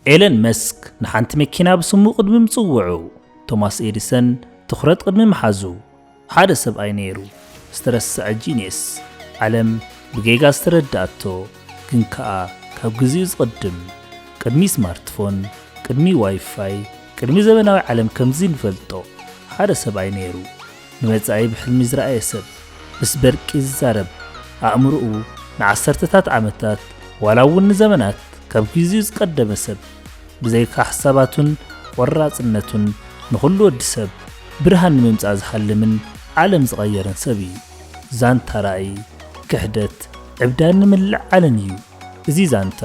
ኤለን መስክ ንሓንቲ መኪና ብስሙ ቅድሚ ምጽውዑ፣ ቶማስ ኤዲሰን ትኹረት ቅድሚ ምሓዙ፣ ሓደ ሰብኣይ ነይሩ፣ ዝተረስዐ ጂንየስ። ዓለም ብጌጋ ዝተረድኣቶ፣ ግን ከኣ ካብ ግዜኡ ዝቕድም፣ ቅድሚ ስማርትፎን፣ ቅድሚ ዋይፋይ፣ ቅድሚ ዘበናዊ ዓለም ከምዚ ንፈልጦ ሓደ ሰብኣይ ነይሩ። ንመጻኢ ብሕልሚ ዝረኣየ ሰብ፣ ምስ በርቂ ዝዛረብ፣ ኣእምሮኡ ንዓሰርተታት ዓመታት ዋላ እውን ንዘመናት ካብ ግዜኡ ዝቐደመ ሰብ፣ ብዘይካ ሓሳባቱን ቆራጽነቱን ንኹሉ ወዲ ሰብ ብርሃን ንምምጻእ ዝሓልምን ዓለም ዝቐየርን ሰብ እዩ። ዛንታ ራእይ፣ ክሕደት፣ ዕብዳን ንምልዕዓልን እዩ። እዚ ዛንታ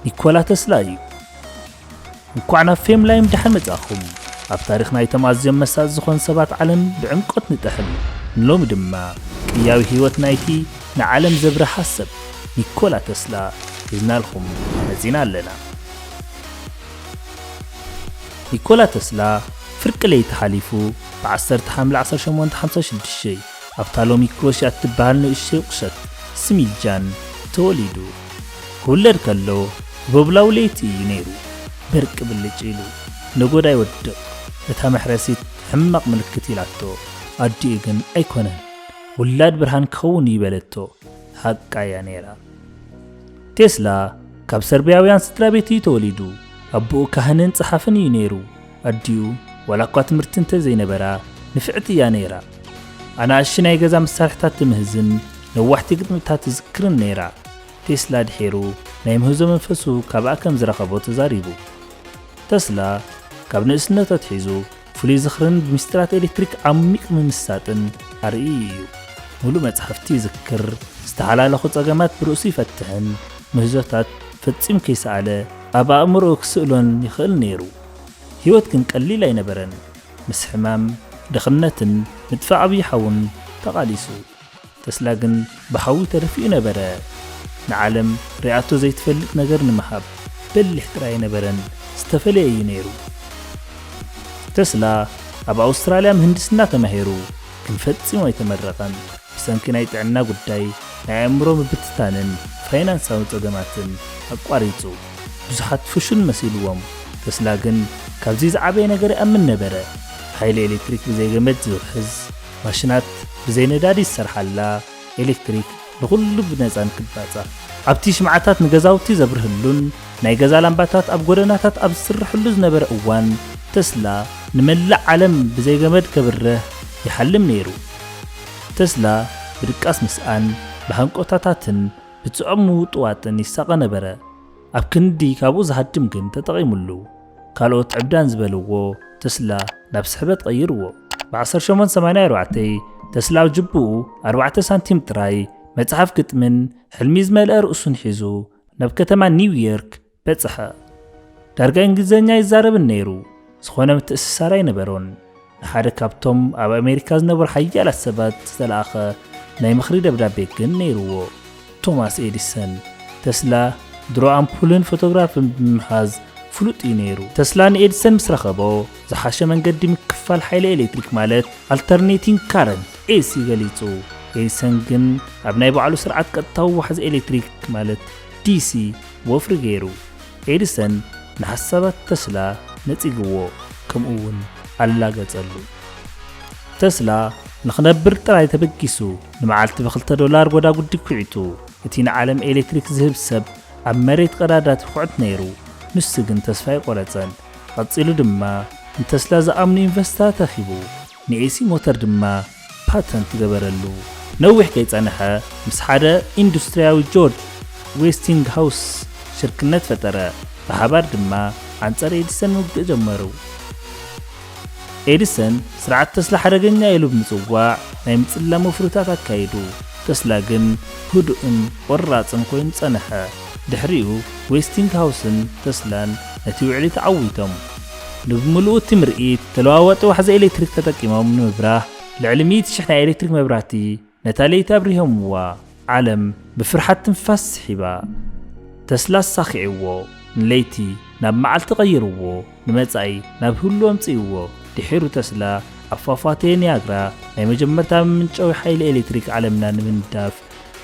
ኒኮላ ተስላ እዩ። እንኳዕ ናብ ፌም ላይም ደሓን መጻእኹም። ኣብ ታሪኽ ናይቶም ኣዝዮም መሳጢ ዝኾኑ ሰባት ዓለም ብዕምቆት ንጥሕል። ንሎሚ ድማ ቅያዊ ህይወት ናይቲ ንዓለም ዘብርሃ ሰብ ኒኮላ ተስላ ሒዝናልኩም መጺና ኣለና። ኒኮላ ተስላ ፍርቂ ለይቲ ሓሊፉ ብ ዓሰርተ ሓምለ ዓሰርተ ሸሞንተ ሓምሳ ሽዱሽተ ኣብታ ሎሚ ክሮሽያ እትበሃል ንእሽተይ ቁሸት ስሚልጃን ተወሊዱ። ክውለድ ከሎ ህቦብላዊ ለይቲ እዩ ነይሩ። በርቂ ብልጭ ኢሉ ነጎዳ ይወድቕ። እታ መሕረሲት ሕማቕ ምልክት ኢላቶ፣ ኣዲኡ ግን ኣይኮነን። ውላድ ብርሃን ክኸውን እዩ በለቶ። ሓቃ እያ ነይራ። ቴስላ ካብ ሰርቢያውያን ስድራ ቤት እዩ ተወሊዱ። ኣቦኡ ካህንን ጸሓፍን እዩ ነይሩ። ኣዲኡ ዋላ እኳ ትምህርቲ እንተ ዘይነበራ ንፍዕቲ እያ ነይራ። ኣናእሽቱ ናይ ገዛ መሳርሕታት ትምህዝን ነዋሕቲ ግጥምታት ትዝክርን ነይራ። ቴስላ ድሒሩ ናይ ምህዞ መንፈሱ ካብኣ ከም ዝረኸቦ ተዛሪቡ። ተስላ ካብ ንእስነቱ ኣትሒዙ ፍሉይ ዝኽርን ብምስጢራት ኤሌክትሪክ ዓሚቕ ምምስሳጥን ኣርእዩ እዩ። ምሉእ መጻሕፍቲ ይዝክር፣ ዝተሓላለኹ ጸገማት ብርእሱ ይፈትሕን ምህዞታት ፈጺሙ ከይሰኣለ ኣብ ኣእምሮኡ ክስእሎን ይኽእል ነይሩ። ህይወት ግን ቀሊል ኣይነበረን። ምስ ሕማም፣ ድኽነትን ምጥፋእ ዓብዪ ሓውን ተቓሊሱ። ተስላ ግን ብሓዊ ተደፊኡ ነበረ። ንዓለም ሪኣቶ ዘይትፈልጥ ነገር ንምሃብ በሊሕ ጥራይ ኣይነበረን፣ ዝተፈለየ እዩ ነይሩ። ተስላ ኣብ ኣውስትራልያ ምህንድስና ተማሂሩ፣ ግን ፈጺሙ ኣይተመረቐን። ብሰንኪ ናይ ጥዕና ጉዳይ፣ ናይ ኣእምሮ ምብትታንን ፋይናንሳዊ ጸገማትን ኣቋሪጹ። ብዙሓት ፍሹል መሲልዎም። ተስላ ግን ካብዚ ዝዓበየ ነገር ይኣምን ነበረ። ሓይሊ ኤሌክትሪክ ብዘይ ገመድ ዝውሕዝ፣ ማሽናት ብዘይ ነዳዲ ዝሰርሓላ፣ ኤሌክትሪክ ንኹሉ ብነጻ ንክባጻ። ኣብቲ ሽምዓታት ንገዛውቲ ዘብርህሉን ናይ ገዛ ላምባታት ኣብ ጎደናታት ኣብ ዝስርሕሉ ዝነበረ እዋን፣ ተስላ ንመላእ ዓለም ብዘይ ገመድ ከብርህ ይሓልም ነይሩ። ተስላ ብድቃስ ምስኣን፣ ብሃንቆታታትን ብጽዑቕ ምውጥዋጥን ይሳቐ ነበረ። ኣብ ክንዲ ካብኡ ዝሃድም ግን ተጠቒሙሉ። ካልኦት ዕብዳን ዝበልዎ ተስላ ናብ ስሕበት ቀይርዎ። ብ ዓሰርተ ሸሞንተ ሰማንያ ኣርባዕተ ተስላ ኣብ ጅብኡ ኣርባዕተ ሳንቲም ጥራይ መጽሓፍ ግጥምን ሕልሚ ዝመልአ ርእሱን ሒዙ ናብ ከተማ ኒው ዮርክ በጽሐ። ዳርጋ እንግሊዝኛ ይዛረብን ነይሩ፣ ዝኾነ ምትእስሳር ኣይነበሮን። ንሓደ ካብቶም ኣብ ኣሜሪካ ዝነበሩ ሓያላት ሰባት ዝተላእኸ ናይ ምኽሪ ደብዳቤ ግን ነይርዎ። ቶማስ ኤዲሰን፣ ተስላ ድሮ ኣምፑልን ፎቶግራፍን ብምምሃዝ ፍሉጥ እዩ ነይሩ። ተስላ ንኤዲሰን ምስ ረኸቦ፣ ዝሓሸ መንገዲ ምክፋል ሓይሊ ኤሌክትሪክ ማለት ኣልተርኔቲንግ ካረንት፣ ኤሲ፣ ገሊጹ። ኤዲሰን ግን ኣብ ናይ ባዕሉ ስርዓት ቀጥታዊ ዋሕዚ ኤሌክትሪክ ማለት ዲሲ ወፍሪ ገይሩ። ኤዲሰን ንሓሳባት ተስላ ነጺግዎ፣ ከምኡ እውን ኣላገጸሉ። ተስላ ንኽነብር ጥራይ ተበጊሱ፣ ንመዓልቲ ብኽልተ ዶላር ጎዳጉዲ ኲዒቱ፣ እቲ ንዓለም ኤሌክትሪክ ዝህብ ሰብ ኣብ መሬት ቀዳዳት ይኹዕት ነይሩ። ንሱ ግን ተስፋ ኣይቆረጸን። ቀጺሉ ድማ ንተስላ ዝኣምኑ ኢንቨስተራት ረኺቡ፣ ንኤሲ ሞተር ድማ ፓተንት ገበረሉ። ነዊሕ ከይጸንሐ፣ ምስ ሓደ ኢንዱስትሪያዊ ጆርጅ ዌስቲንግሃውስ ሽርክነት ፈጠረ። ብሓባር ድማ ኣንጻር ኤዲሰን ውግእ ጀመሩ። ኤዲሰን፣ ስርዓት ተስላ ሓደገኛ ኢሉ ብምጽዋዕ፣ ናይ ምጽላም ወፍርታት ኣካይዱ። ተስላ ግን ህዱእን ቆራጽን ኮይኑ ጸንሐ። ድሕሪኡ፣ ዌስቲንግሃውስን ተስላን ነቲ ውዕሊ ተዓዊቶም። ንብምሉኡ እቲ ምርኢት፣ ተለዋዋጢ ዋሕዚ ኤሌክትሪክ ተጠቂሞም ንምብራህ፣ ልዕሊ ሚእቲ ሽሕ ናይ ኤሌክትሪክ መብራህቲ ነታ ለይቲ ኣብሪሆምዋ። ዓለም ብፍርሓት ትንፋስ ስሒባ። ተስላ ኣሳኺዕዎ፣ ንለይቲ ናብ መዓልቲ ቀይርዎ፣ ንመጻኢ ናብ ህሉ ኣምጽእዎ። ድሒሩ ተስላ ኣብ ፏፏቴ ኒያግራ ናይ መጀመርታ መመንጨዊ ሓይሊ ኤሌክትሪክ ዓለምና ንምንዳፍ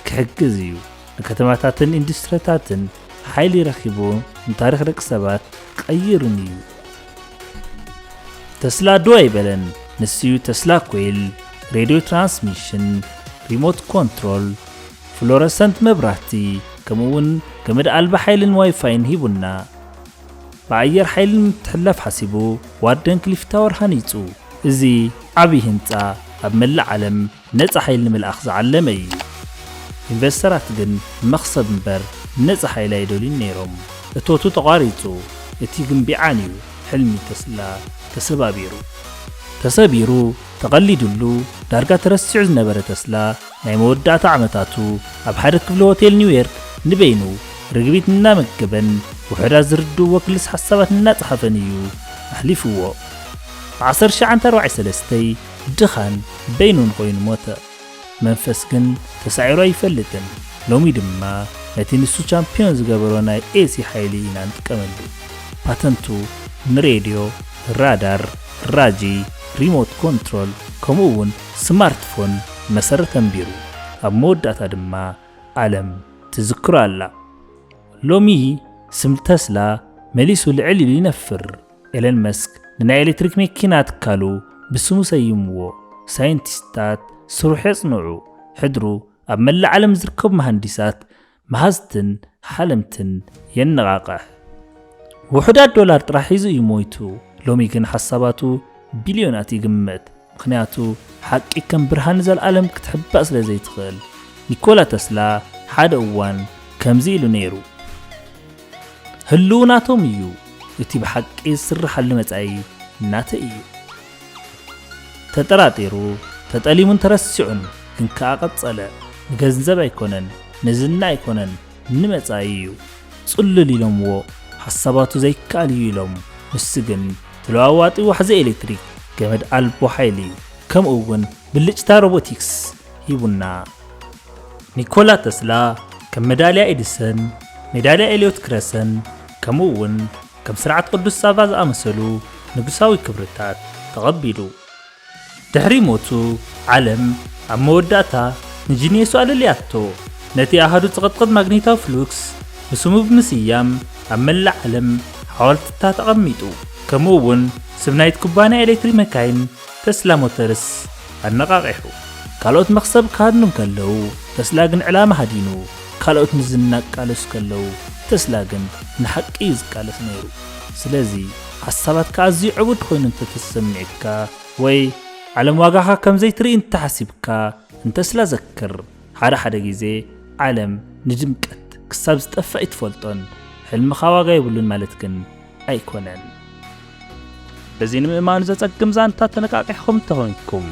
ክሕግዝ እዩ። ንከተማታትን ኢንዱስትሪታትን ሓይሊ ረኺቡ ንታሪኽ ደቂ ሰባት ቀይሩን እዩ። ተስላ ዶ ኣይበለን። ንስዩ ተስላ ኮይል፣ ሬድዮ ትራንስሚሽን፣ ሪሞት ኮንትሮል፣ ፍሎረሰንት መብራህቲ፣ ከምኡውን ገመድ ኣልባ ሓይልን ዋይፋይን ሂቡና። ብኣየር ሓይልን ምትሕላፍ ሓሲቡ ዋርደን ክሊፍ ታወር ሃኒጹ። እዚ ዓብዪ ህንጻ ኣብ መላእ ዓለም ነጻ ሓይሊ ንምልኣኽ ዝዓለመ እዩ። ኢንቨስተራት ግን መኽሰብ እምበር ነጻ ሓይሊ ኣይደልዩን ነይሮም። እቶቱ ተቋሪጹ፣ እቲ ግንቢ ዓንዩ፣ ሕልሚ ተስላ ተሰባቢሩ። ተሰቢሩ፣ ተቐሊዱሉ፣ ዳርጋ ተረሲዑ ዝነበረ ተስላ፣ ናይ መወዳእታ ዓመታቱ ኣብ ሓደ ክፍሊ ሆቴል ኒውዮርክ ንበይኑ ርግቢት እናመገበን ውሑዳት ዝርድእዎ ክልስ ሓሳባት እናጸሓፈን እዩ ኣሕሊፍዎ። ብ1943 ድኻን በይኑን ኮይኑ ሞተ። መንፈስ ግን ተሳዒሩ ኣይፈልጥን። ሎሚ ድማ ነቲ ንሱ ቻምፒዮን ዝገበሮ ናይ ኤሲ ሓይሊ ኢና ንጥቀመሉ። ፓተንቱ ንሬድዮ፣ ራዳር፣ ራጂ፣ ሪሞት ኮንትሮል፣ ከምኡ እውን ስማርትፎን መሰረት ኣንቢሩ። ኣብ መወዳእታ ድማ ዓለም ትዝክሮ ኣላ። ሎሚ ስም ተስላ መሊሱ ልዕል ኢሉ ይነፍር። ኤለን መስክ ንናይ ኤሌክትሪክ መኪና ትካሉ ብስሙ ሰይምዎ። ሳይንቲስታት ስርሑ የጽንዑ። ሕድሩ ኣብ መላእ ዓለም ዝርከቡ መሃንዲሳት፣ መሃዝትን ሓለምትን የነቓቕሕ። ውሑዳት ዶላር ጥራሕ ሒዙ እዩ ሞይቱ። ሎሚ ግን ሓሳባቱ ቢልዮናት ይግመት። ምኽንያቱ ሓቂ ከም ብርሃን ንዘለኣለም ክትሕባእ ስለ ዘይትኽእል። ኒኮላ ተስላ ሓደ እዋን ከምዚ ኢሉ ነይሩ፣ ህልው ናቶም እዩ፣ እቲ ብሓቂ ዝስርሓሉ መጻኢ ናተይ እዩ። ተጠራጢሩ፣ ተጠሊሙን ተረሲዑን ግን ከኣ ቀጸለ። ንገንዘብ ኣይኮነን፣ ንዝና ኣይኮነን፣ ንመጻኢ እዩ። ጽሉል ኢሎምዎ፣ ሓሳባቱ ዘይከኣል እዩ ኢሎም። ንሱ ግን ተለዋዋጢ ዋሕዚ ኤሌክትሪክ፣ ገመድ ኣልቦ ሓይሊ፣ ከምኡ እውን ብልጭታ ሮቦቲክስ ሂቡና። ኒኮላ ተስላ ከም መዳልያ ኤዲሰን፣ ሜዳልያ ኤልዮት ክረሰን፣ ከምኡ እውን ከም ስርዓት ቅዱስ ሳቫ ዝኣመሰሉ ንጉሳዊ ክብርታት ተቐቢሉ። ድሕሪ ሞቱ፣ ዓለም ኣብ መወዳእታ ንጂንየሱ ኣለልያቶ። ነቲ ኣሃዱ ዝቐጥቕጥ ማግኔታዊ ፍሉክስ ብስሙ ብምስያም ኣብ መላእ ዓለም ሓወልትታት ኣቐሚጡ። ከምኡ እውን ስም ናይቲ ኩባንያ ኤሌክትሪክ መካይን ተስላ ሞተርስ ኣነቓቒሑ። ካልኦት መኽሰብ ክሃድኑ እንከለዉ፣ ተስላ ግን ዕላማ ሃዲኑ። ካልኦት ንዝና ክቃለሱ ከለዉ፣ ተስላ ግን ንሓቂ እዩ ዝቃለስ ነይሩ። ስለዚ፣ ሓሳባትካ ኣዝዩ ዕቡድ ኮይኑ እንተተሰሚዑካ፣ ወይ ዓለም ዋጋኻ ከም ዘይትርኢ እንተሓሲብካ፣ ንተስላ ዘክር። ሓደ ሓደ ግዜ፣ ዓለም ንድምቀት ክሳብ ዝጠፍእ ኣይትፈልጦን። ሕልምኻ ዋጋ የብሉን ማለት ግን ኣይኮነን። በዚ ንምእማኑ ዘጸግም ዛንታ ተነቃቂሕኩም እንተኾንኩም፣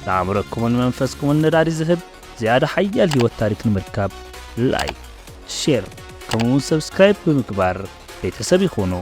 ንኣእምሮኩምን መንፈስኩምን ነዳዲ ዝህብ ዝያዳ ሓያል ህይወት ታሪክ ንምርካብ፣ ላይክ፣ ሼር፣ ከምኡውን ሰብስክራይብ ብምግባር ቤተሰብ ይኹኑ።